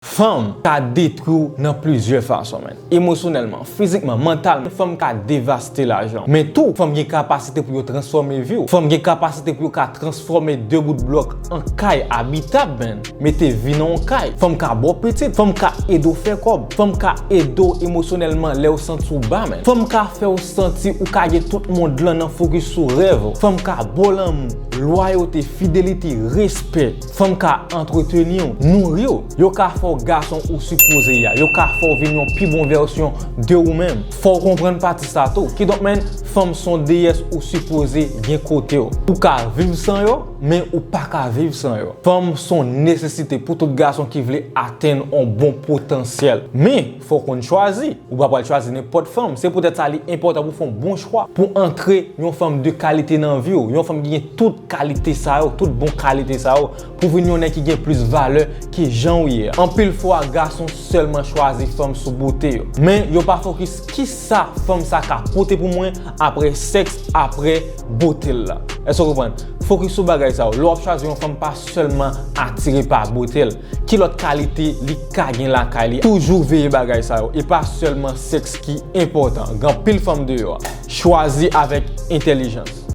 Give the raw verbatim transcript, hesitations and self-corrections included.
Fanm ka detwi w nan plizyè fason, man. Emosyonèlman, fizikman, mantalman, fanm ka devaste lajan. Men tou, fanm gen kapasite pou yo transfòme vi w. Fanm gen kapasite pou yo ka transfòme de bout blòk an kay abitab, man. Mete vi nan yon kay. Fanm ka ba w pitit. Fanm ka ede w fè kòb. Fanm ka ede w emosyonèlman lè w santi w ba, man. Fanm ka fè w santi ou ka gen tout mond lan nan fokis sou rèv ou. Fanm ka ba w lanmou, lwayote, fidelite, respè. Fanm ka antreteni w, nouri w. Yo ka fè w gason ou sipoze ye a. Yo ka fè w vin yon pi bon vèsyon de ou menm. Fò w konprann pati sa tou. Kidonk, man, fanm se yon deyès ou sipoze gen kote w. Ou ka viv san yo, men ou pa ka viv san yo. Fanm se yon nesesite pou tout gason ki vle atenn yon bon potansyèl. Men, fò w konn chwazi. Ou pa pral chwazi nenpòt fanm. Se poutèt sa li enpòtan pou w fè yon bon chwa, pou w antre yon fanm de kalite nan vi w, yon fanm ki gen tout kalite sa yo, tout bon kalite sa yo, pou vin yon nèg ki gen plis valè ke jan w ye a. Anpil fwa, gason sèlman chwazi fanm sou bote yo. Men, yo pa fokis kisa fanm sa ka pote pou mwen apre sèks, apre bote l la. Èske w konprann? Fokis sou bagay sa yo. Lè w ap chwazi yon fanm, pa sèlman atire pa bote l. Ki lòt kalite li ka gen lakay li? Toujou veye bagay sa yo. E pa sèlman sèks ki enpòtan. Gen anpil fanm deyò a. Chwazi avèk entèlijans.